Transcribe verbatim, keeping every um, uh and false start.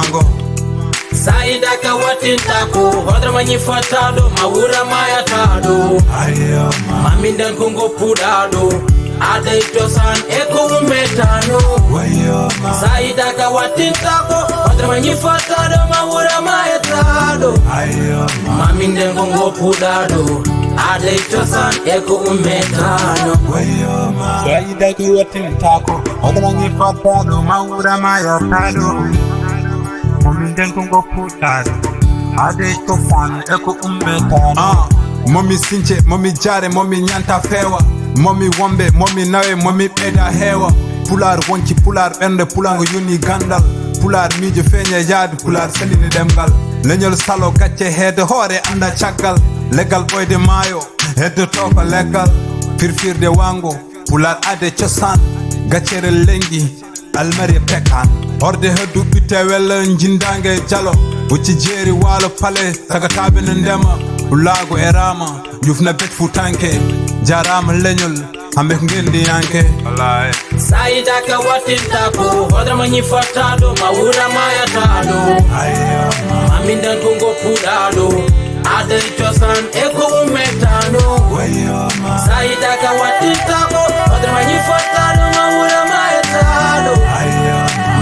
Ngo. Saida ka wattinta ko, hodra ma ñifatta ɗo, ma wura mayata ɗo. Ayo ma. Mami nden ko ngoppuɗa ɗo, aday cosaan e ko ummetano. Wayo ma. Saida ka wattinta ko, hodra ma ñifatta ɗo, ma wura mayata ɗo. Ayo ma. Mami nden ko ngoppuɗa ɗo, aday cosaan e ko ummetano. Wayo ma. Saida ka wattinta ko, hodra ma ñifatta ɗo, ma wura mayata ɗo. Momi nden ko ngoppuɗa ɗo, aday cosaan e ko ummetano. Ah, momi since, momi jaare, momi ñanta feewa, momi wombe, momi nawe, momi ɓeyda heewa. Pulaar wonci, pulaar ɓernde, pulaar ngo yoni gandal. Pulaar miijo feeña yaadu, pulaar salini ɗemngal. Leñol salo gacce heede hoore anda caggal. Leggal ɓooyde maayo, heddoto ko leggal. Firfirde wango, pulaar aade cosaan, gaccere lengi. Almariya pekan horde heddu ɓitte wella jindange jalo, wucci jeeri waalo pale, sagataɓe no ndema, ulaago e raama, jufna bec futanke, jarama leñol, hambe ko ngendiyanke. Wallahi. Saida ka wattinta ko, hodra ma ñifatta ɗo, ma wura mayata ɗo. Amin dan ko ngoppuɗa ɗo, aday cosaan e